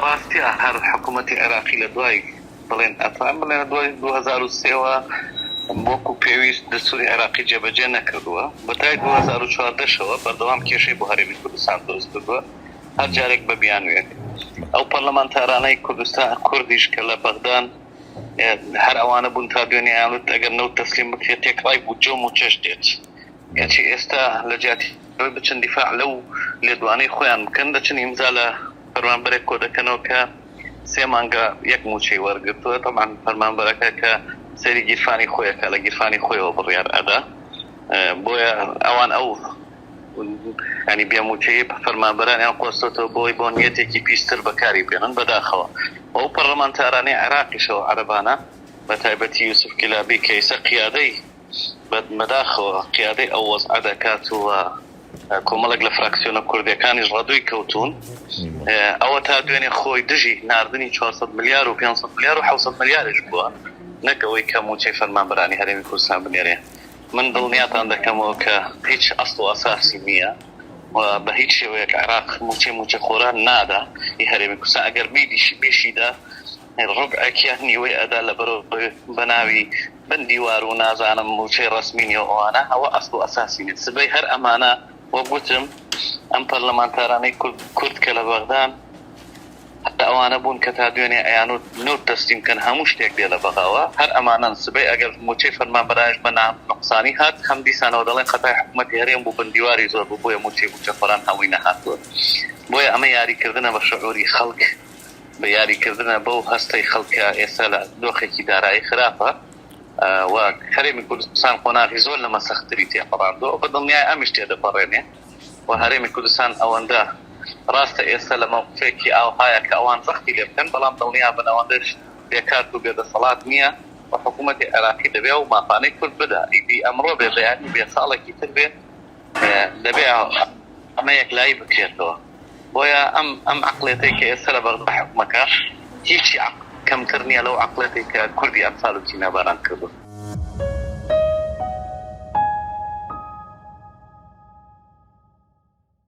ڕاستیا هەر حکوومەتی عێراقی لە دوای بڵێن ئەتوانم بڵێن لە دوای 2003 وە وەکو پێویست دەستوری عێراقی جێبەجێ نەکردووە، بە تای 2014 شەوە بەردەوام کێشەی بۆ هەرێمی کوردستان دروست کردووە، هەر جارێک بە بیانوویەک. ئەو پەرلەمانتارانەی کوردستان کوردیش کە لە بەغدان هەر ئەوانە بوون تا دوێنێ ئەیانوت ئەگەر نەوت تەسلیم بکرێت تێکڕای بودجە و مووچەش دێت. کەچی ئێستا لە جیاتی ئەوەی بچن دیفاع لەو لێدوانەی خۆیان بکەن، دەچن ئیمزا لە فەرمانبەرێک کۆدەکەنەوە کە سێ مانگە یەک مووچەی وەرگرتووە. تەبعەن فەرمانبەرەکە کە سەیری گیرفانی خۆی ئەکا لە گیرفانی خۆیەوە بڕیار ئەدا. بۆیە ئەوان ئەو یانی بێ مووچەیی فەرمانبەرانیان قۆستۆتەوە بۆی بۆ نیەتێکی پیستر بەکاری بێنن. بەداخەوە ئەو پەرلەمانتارانەی عێراقیشەوە عەرەبانە بە تایبەتی یوسف کیلابی کە ئیستا قیادەی بەداخەوە قیادەی ئەو وەزعە دەکات و کۆمەڵێک لە فراکسیۆنە کوردیەکانیش ڕەدووی کەوتوون. ئەوە تا دوێنێ خۆی دژی ناردنی 400 ملیار و 500 ملیار و 700 ملیاریش بووە نەک ئەوەی کە مووچەی فەرمانبەرانی هەرێمی کوردستان بنێرێ. من دڵنیاتان دەکەمەوە کە هیچ ئەسڵ و ئەساسی نییە و بە هیچ شێوەیەک عێراق مووچەی مووچەخۆران نادا ی هەرێمی کوردستان ئەگەر بیشیدا ڕوبعێک یان نیوەی ئەدا لەبەرئەوەی بەناوی بن دیوار و نازانم مووچەی ڕەسمی نیە و ئەوانە ئەوە ئەسڵ و ئەساسی نیە سبەی هەر ئەمانە وەک وتم ئەم پەرلەمانتارانەی کورد کە لە بەغدان هەر ئەوانە بوون کە تا دوێنێ ئەیانوت نەوت تەسلیم کەن هەموو شتێک دێ لە بەغاوە هەر ئەمانەن سبەی ئەگەر مووچەی فەرمانبەرانیش بە نوقسانی هات هەم دیسانەوە دەڵێن خەتای حکومەتی هەرێم بوو بن دیواری زۆر بوو بۆیە مووچەی مووچەخۆران هەمووی نەهاتووە بۆیە ئەمە یاریکردنە بە شعوری خەڵک بە یاریکردنە بەو هەستەی خەڵک کە ئێستا لە دۆخێکی دارایی خراپە و هەرێمی کوردستان قۆناغی زۆر لەمە سەختتری تێپەڕاندووە بە دڵنیای ئەمیش تێدەپەڕێنێ و هەرێمی کوردستان ئەوەندە ڕاستە ئێستا لە مەوقفێکی ئاوهایە کە ئەوان زەختی لێ بکەن، بەڵام دڵنیابن ئەوەندەش بێکارت و بێدەسەڵات نییە و حکوومەتی عێراقی دەبێ ئەو مافانەی کورد بدا، ئیدی ئەمڕۆ بێ بەیانی بێ ساڵێکی تر بێ دەبێ ئەمە یەکلایی بکرێتەوە. بۆیە ئەم ئەم عەقڵیەتەی کە ئێستا لە بەغدا حوکمەکە هیچی کەمتر نییە لەو عەقڵیەتەی کە کوردی ئەنفال و کیمیاباران کردووە.